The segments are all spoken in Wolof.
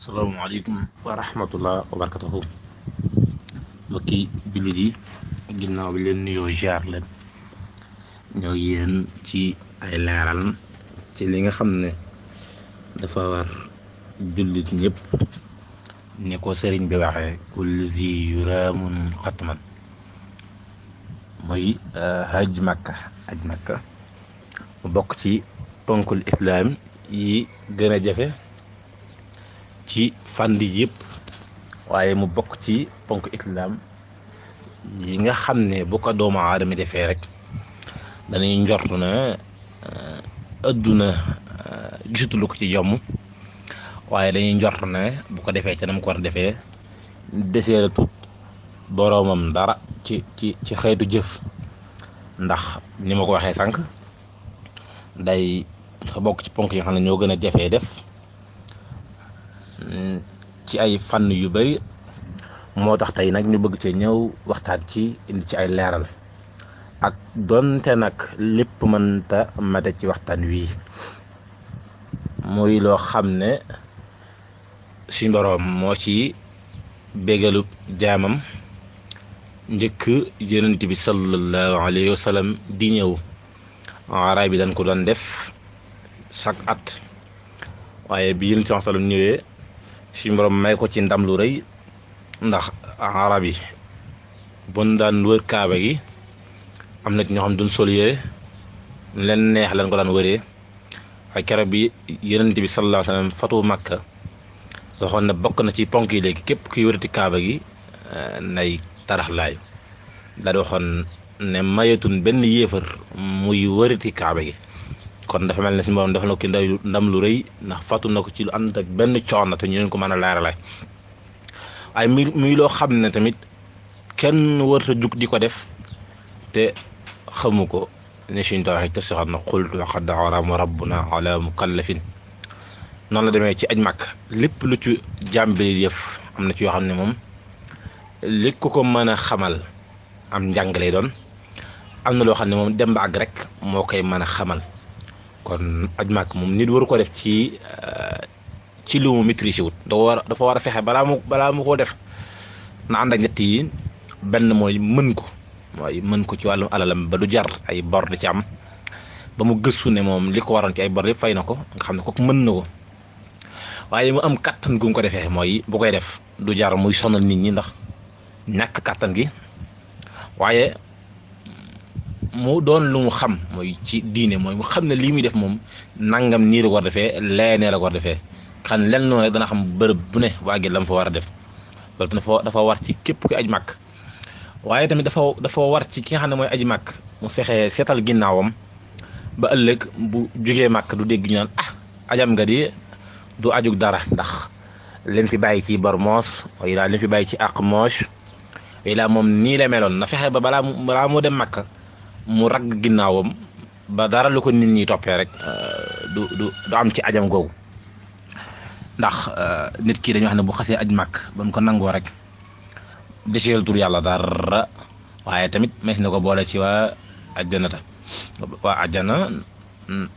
salaamaaleykum wa rahmatullah wa barakatuhu mbokki jullit yi ginnaaw bi leen nuyoo jaar leen ñoo yéen ci ay leeral ci li nga xam ne dafa war jullit ñëpp ni ko sëriñ bi waxee kulli zi yuraamun xatman mooy haj makka mu bokk ci ponkul islaam yi gën a jafe ci fànn yëpp waaye mu bokk ci ponk islaam yi nga xam ne bu ko doomu aadama defee rek dañuy njort na adduna gisatulu ko ci jomm waaye dañuy njort ne bu ko defee ca nam ko war a defee desee la tut boroomam dara ci xeetu jëf ndax ni ma ko waxee sànq day dafa bokk ci ponk yi nga xam ne ñoo gën a jafee def ci ay fànn yu bari moo tax tey nag ñu bëgg ci ñëw waxtaan ci indi ci ay leeral ak donte nag lépp mënta mate ci waxtaan wii muy loo xam ne suñ boroom moo ci bégalu jaamam njëkk yonent bi sallallahu alayhi wa sallam di ñëw arab yi dañ ko doon def chaque at waaye bi yonent bi sallallahu alayhi wa sallam ñëwee suñu borom may ko ci ndam lu rëy ndax arab yi bon daan wër kaaba gi am na ci ñoo xam duñ sol yére leen neex lañ ko daan wëree waaye keroog bi yonent bi sallallahu alayhi wa sallam fatu Makka waxoon ne bokk na ci ponk yi léegi képp kuy wërati kaaba gi nay tarax laayu daal di waxoon ne mayatun benn yéefar muy wërati kaaba gi kon dafa mel ne si moom dafa na ko ndam lu rëy ndax fàttu na ko ci lu ànd ak benn coono te ñu leen ko mën a leeralal waaye muy loo xam ne tamit kenn warta jug di ko def te xamu ko ne suñ ta waxee te soxat na xultu laqad harama rabbuna ala mukallafin noonu la demee ci aj màkk lépp lu ci jàmbali yëf am na ci yoo xam ne moom li ko mën a xamal am njàng lay doon am na loo xam ne moom dem ba àgg rek moo koy mën a xamal kon aj màkk moom nit waru ko def ci lu mu maîtrisé wut dafa war a fexe balaa mu koo def na ànd ak ñett yi benn mooy mën ko ci wàllum alalam ba du jar ay bor di ci am ba mu gëstu ne moom li ko waroon ci ay bor yëpp fay na ko nga xam ne kooku mën na ko waaye mu am kattan gu mu ko defee mooy bu koy def du jar muy sonal nit ñi ndax ñàkk kattan gi waaye mu doon lu mu xam mooy ci diine mooy mu xam ne lii muy def moom nangam nii la ko war defee leenee la ko war defee xam len noonu rek dana xam bërëb bu ne waagi la mu fa war a def loolu dafa war ci képp ku aj màkk waaye tamit dafa war ci ki nga xam ne mooy aj màkk mu fexe seetal ginnaawam ba ëllëg bu jógee màkk du dégg ñu naan ajam nga di du ajug dara ndax leen fi bàyyi ci bor moos waaye daal leen fi bàyyi ci àq moos waaye daal moom nii la meloon na fexe ba balaa moo dem màkk mu ragg ginnaawam ba dara lu ko nit ñi toppee rek du am ci ajam googu ndax nit ki dañu wax ne bu xasee aj màkk ba mu ko nangoo rek deseetul tur yàlla dara waaye tamit mees na ko boole ci waa àjjana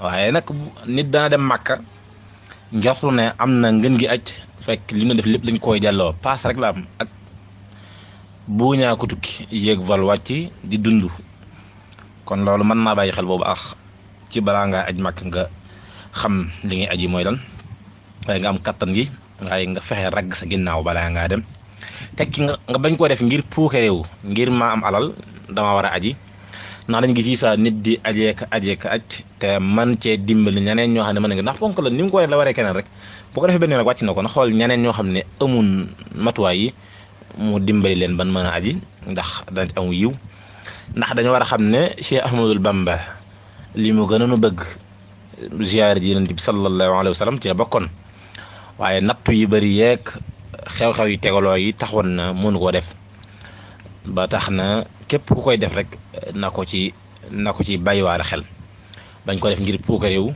waaye nag nit dana dem màkka njortu ne am na ngën gi aj fekk li mu def lépp lañ koy delloo paas rek la am ak bu ñaa ko tukki yéeg vol wàcc di dund kon loolu mën naa bàyyi xel boobu ci balaa ngaa aj màkk nga xam li ngay aji mooy lan waaye nga am kattan gi waaye nga fexe ragg sa ginnaaw balaa ngaa dem tekki nga bañ koo def ngir puuke réew ngir maa am alal dama war a aji ndax dañ gis sa nit di ajeeka aj te man cee dimbali ñeneen ñoo xam ne mën nga ndax fonk la ni mu ko la waree keneen rek bu ko defee benn nag wàcc na ko na xool ñeneen ñoo xam ne amun matuwaay yi mu dimbali leen ban mën a aji ndax dañ amu yiw ndax dañu war a xam ne Cheikh Ahmadul Bamba li mu gënoon a bëgg ziyaare ji Yonent bi sallallahu alayhi wa sallam ci la bokkoon waaye nattu yu bëri yeeg xew-xew yi tegaloo yi taxoon na mënu koo def ba tax na képp ku koy def rek na ko ci bàyyiwaale xel bañ ko def ngir puuka réew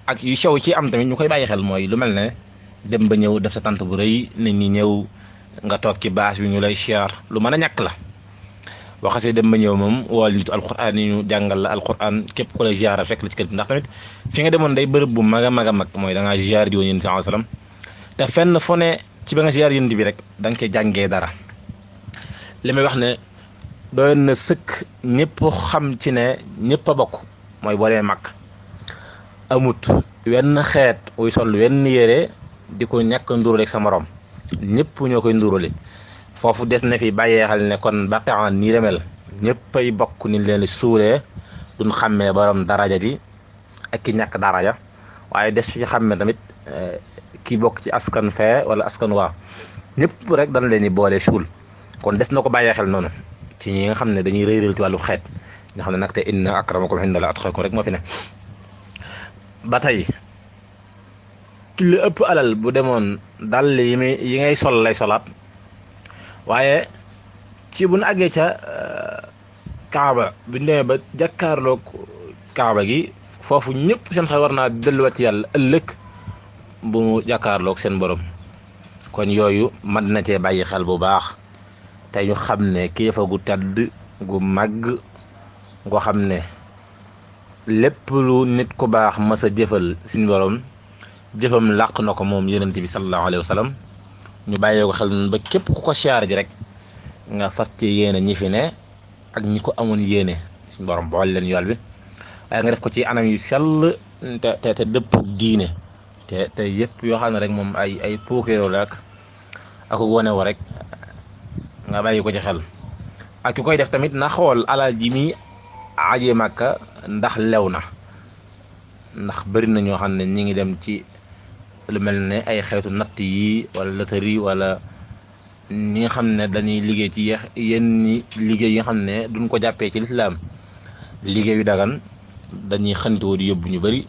ak yu sew ci am tamit ñu koy bàyyi xel mooy lu mel ne dem ba ñëw def sa tant bu rëy nit ñi ñëw nga toog ci baas bi ñu lay siyaar lu mën a ñàkk la boo xasee dem ba ñëw moom wool nitu alquran yi ñu jàngal la alquran képp ku la ziyaara fekk la ci kër gi ndax tamit fi nga demoon day bërëb bu mag a mag a mag mooy da ngaa ziyaar di woon yéen sallallahu alayhi wasallam te fenn fu ne ci ba nga ziyaar yonent bi rek da nga koy jàngee dara. li may wax ne doon na sëkk ñëpp xam ci ne ñëpp a bokk mooy boo demee Makka amut wenn xeet wuy sol wenn yére di ko ñàkk nduróole ak sa morom ñëpp ñoo koy nduróole. foofu des na fi bàyyee xel ne kon Baqiya nii la mel ñëpp ay bokk ni leen suuree duñ xàmmee borom daraja ji ak ki ñàkk daraja waaye des ci xàmmee tamit ki bokk ci askan fee wala askan waa ñëpp rek dañ leen di boole suul. kon des na ko bàyyee xel noonu ci ñi nga xam ne dañuy réeral ci wàllu xeet nga xam ne nag te inna akramakum indallahi atqakum rek moo fi ne. ba tey ki la ëpp alal bu demoon dàll yi ngay sol lay solaat waaye ci bu nu àggee ca Kaaba bu ñu demee ba jàkkaarloog Kaaba gi foofu ñëpp seen xel war naa delluwaat ci yàlla ëllëg bu mu jàkkaarloog seen borom. kon yooyu mën na cee bàyyi xel bu baax te ñu xam ne kilifa gu tedd gu màgg goo xam ne lépp lu nit ku baax mas a jëfal suñu borom jëfam làq na ko moom yonent bi sallallahu alayhi wa sallam. ñu bàyyee ko xel ba képp ku ko siyaar ji rek nga fas ci yéene ñi fi ne ak ñi ko amoon yéene suñu borom boole leen yool bi waaye nga def ko ci anam yu sell te dëpp diine te yëpp yoo xam ne rek moom ay puukeeroo la ak wone wo rek nga bàyyi ko ci xel. ak ki koy def tamit na xool alal ji mi aje Makka ndax lew na ndax bëri na ñoo xam ne ñi ngi dem ci lu mel ne ay xeetu natt yi wala loterie wala ñi nga xam ne dañuy liggéey ci yenn liggéey yi nga xam ne duñ ko jàppee ci lislaam liggéey yu dagan dañuy xantewoo di yóbbu ñu bëri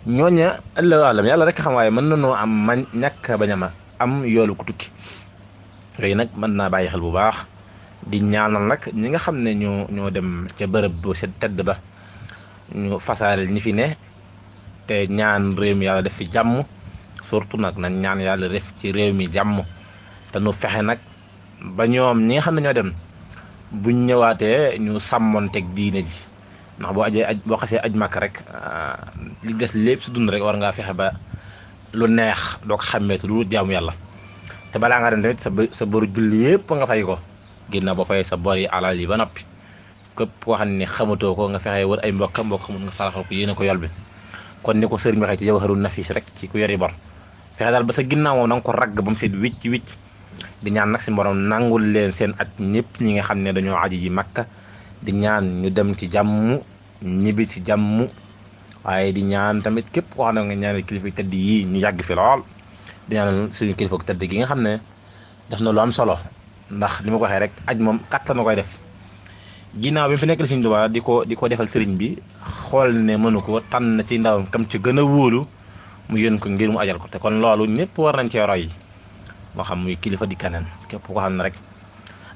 ñooña ëllëg alam yàlla rek xam waaye mën na noo am man ñàkk bañ a ma am yoolu ku tukki. yooyu nag mën naa bàyyi xel bu baax di ñaanal nag ñi nga xam ne ñoo dem ca bërëb bu sa tedd ba ñu fasaale ñi fi ne te ñaan réew mi yàlla def fi jàmm. surtout nag nañ ñaan yàlla def ci réew mi jàmm te nu fexe nag ba ñoom ñi nga xam ne ñoo dem buñ ñëwaatee ñu sàmmonteeg diine ji ndax boo xasee aj Makka rek li des lépp si dund rek war ngaa fexe ba lu neex doo ko xàmmeetu lu jaamu yàlla te balaa nga dem tamit sa boru julli yëpp nga fay ko ginnaaw ba fay sa bor yi alal yi ba noppi képp koo xam ne xamatoo ko nga fexe wër ay mbokk xamut nga saraxal ko yéene ko yol bi kon ni ko sëriñ waxee ci Jawharun Nafis rek ci ku yori bor fexe daal ba sa ginnaaw moom na nga ko ragg ba mu seet wicc di ñaan nag si borom nangul leen seen at ñëpp ñi nga xam ne dañoo aji ji Makka di ñaan ñu dem ci jàmm ñibbi ci jàmm waaye di ñaan tamit képp koo xam ne nga ñaanal kilifa tëdd yi ñu yàgg fi lool di ñaanal suñu kilifa tëdd gi nga xam ne def na lu am solo ndax li ma ko waxee rek aj moom kattan na koy def ginnaaw bi mu fi nekk la Sëriñ Tuubaa di ko defal sëriñ bi xool ne mënu ko tànn ci ndawam kam ci gën a wóolu mu yónni ko ngir mu ajal ko te kon loolu ñëpp war nañ cee roy moo xam muy kilifa di kaneen képp koo xam ne rek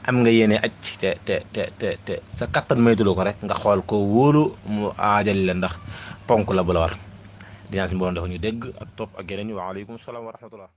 am nga yéene aj te sa kattan maytuloo ko rek nga xool ko wóolu mu aajal la ndax ponk la bu la war dinaa si mbooloo dafa ñu dégg ak topp ak yeneen ñi waaleykum salaam wa rahmatullah